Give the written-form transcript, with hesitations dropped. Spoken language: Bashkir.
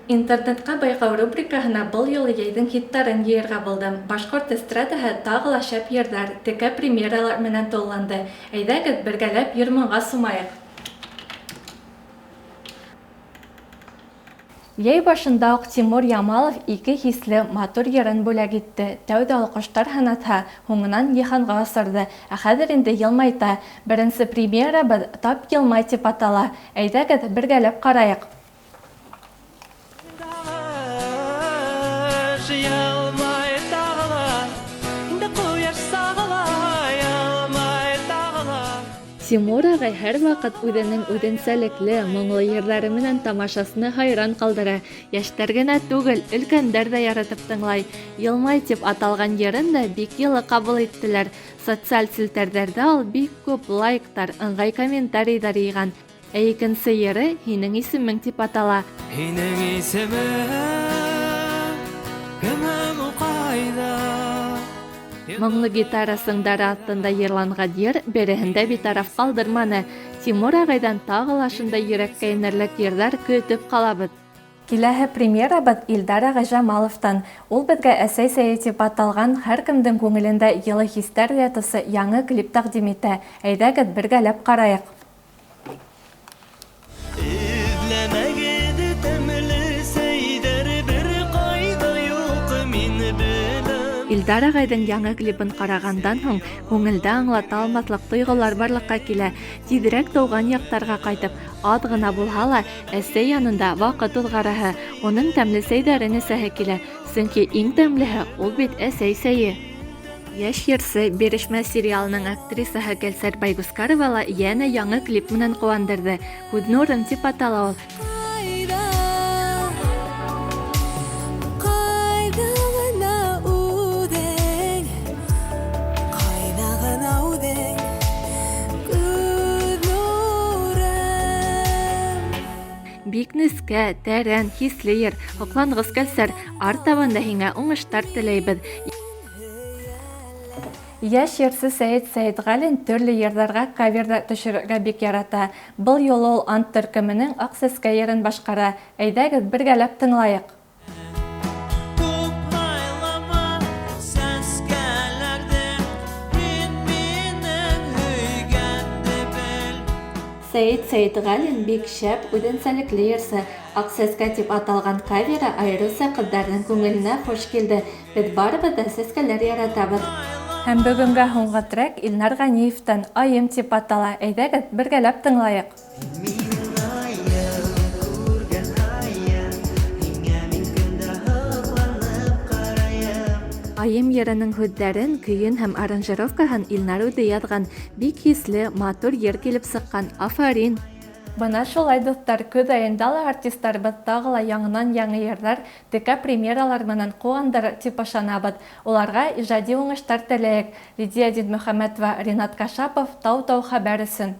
Интернетҡа байҡау рубрикаһына был юлы йәйҙең хиттарын йыйырға булдым. Башҡорт эстрадаһы тағы ла шәп йырҙар, текә премьералар менән тулыланды. Әйҙәгеҙ, бергәләп йыр-моңға сумайыҡ! Йәй башында уҡ Тимур Ямалов ике хисле, матур йырын бүләк итте. Тәүҙә ул ҡоштар һанатһа, һуңынан йыһанға осорҙо. Ә хәҙер инде йылмайта. Беренсе премьерабыҙ Тап йылмай дип атала. Әйҙәгеҙ, бергәләп ҡарайыҡ! Тимур ағай һәрваҡыт үҙенең үҙенсәлекле, моңло йырҙары менән тамашасыны хайран ҡалдыра. Йәштәр генә түгел, өлкәндәр ҙә яратып тыңлай. Йылмай дип аталған йырын да бик йылы ҡабул иттеләр. Социаль селтәрҙәрҙә ул бик күп лайктар, ыңғай комментарийҙар йыйған. Ә икенсе йыры Һинең исемең дип атала. Һинең исемең кем һәм ул ҡайҙа? Моңло гитара сыңдары аҫтында йырланған йыр береһен дә битараф ҡалдырманы. Тимур ағайҙан тағы ла шундай йөрәккә инерлек йырҙар көтөп ҡалабыҙ. Киләһе премьерабыҙ Илдар ағай Жамаловтан. Ул беҙгә Әсәй сәйе тип аталған, һәр кемдең күңелендә йылы хистәр уятыусы яңы клип тәҡдим итә. Әйҙәгеҙ, бергәләп ҡарайыҡ. Эҙләмәгеҙ тәмле сәйҙәр бер ҡайҙа юҡ, мин беләм. Илдар ағайҙың яңы клибын ҡарағандан һуң күңелдә аңлата алмаҫлыҡ тойғолар барлыҡҡа килә. Тиҙерәк тыуған яҡтарға ҡайтып, аҙ ғына булһа ла, әсәй янында ваҡыт уҙғараһы, уның тәмле сәйҙәрен эсәһе килә. Сөнки иң тәмлеһе ул бит әсәй сәйе. Йәш йырсы, Бирешмә сериалының актрисаһы Кәлсәр Байгускарова ла йәнә яңы клип менән ҡыуандырҙы. Күҙ нурым тип атала ул. Ҡайҙа, ҡайҙа ғына үҙең, ҡайҙа ғына үҙең, күҙ нурым. Бик нескә, тәрән, хисле йыр, һоҡланғыс Кәлсәр. Артабан да һиңә уңыштар теләйбеҙ. Йәш йырсы Сәйет Сәйетғәлин төрлө йырҙарға каверҙа төшөрөргә бик ярата. Был юлы ул Ант төркөмөнөң Аҡ сәскә йырын башҡара. Әйҙәгеҙ, бергәләп тыңлайыҡ. Күп һайлама сәскәләрҙе, һин минең һөйгәнде бел. Сәйет Сәйетғәлин бик шәп, үҙенсәлекле йырсы. Аҡ сәскә тип аталған каверы айырыуса ҡыҙҙарҙың күңеленә хуш килде. Беҙ барыбыҙ ҙа сәскәләр яратабыҙ. Һәм бөгөнгә һуңғы трек Илнар Ғәниевтән Айым тип атала. Әйҙәгеҙ, бергәләп тыңлайыҡ. Минең айым, күргән һайын, һиңә мин көн дә һоҡланып ҡарайым. Айым йырының һүҙҙәрен, көйөн һәм аранжировкаһын Илнар үҙе яҙған. Бик хисле, матур йыр килеп сыҡҡан. Афарин! Бына шулай, дуҫтар, көҙ айында ла артистарыбыҙ тағы ла яңынан-яңы йырҙар, текә премьералар менән ҡыуандырыр тип ышанабыҙ. Уларға ижади уңыштар теләйек. Лидия Динмөхәмәтова, Ринат Кашапов, Тау-Тау хәбәр өсөн.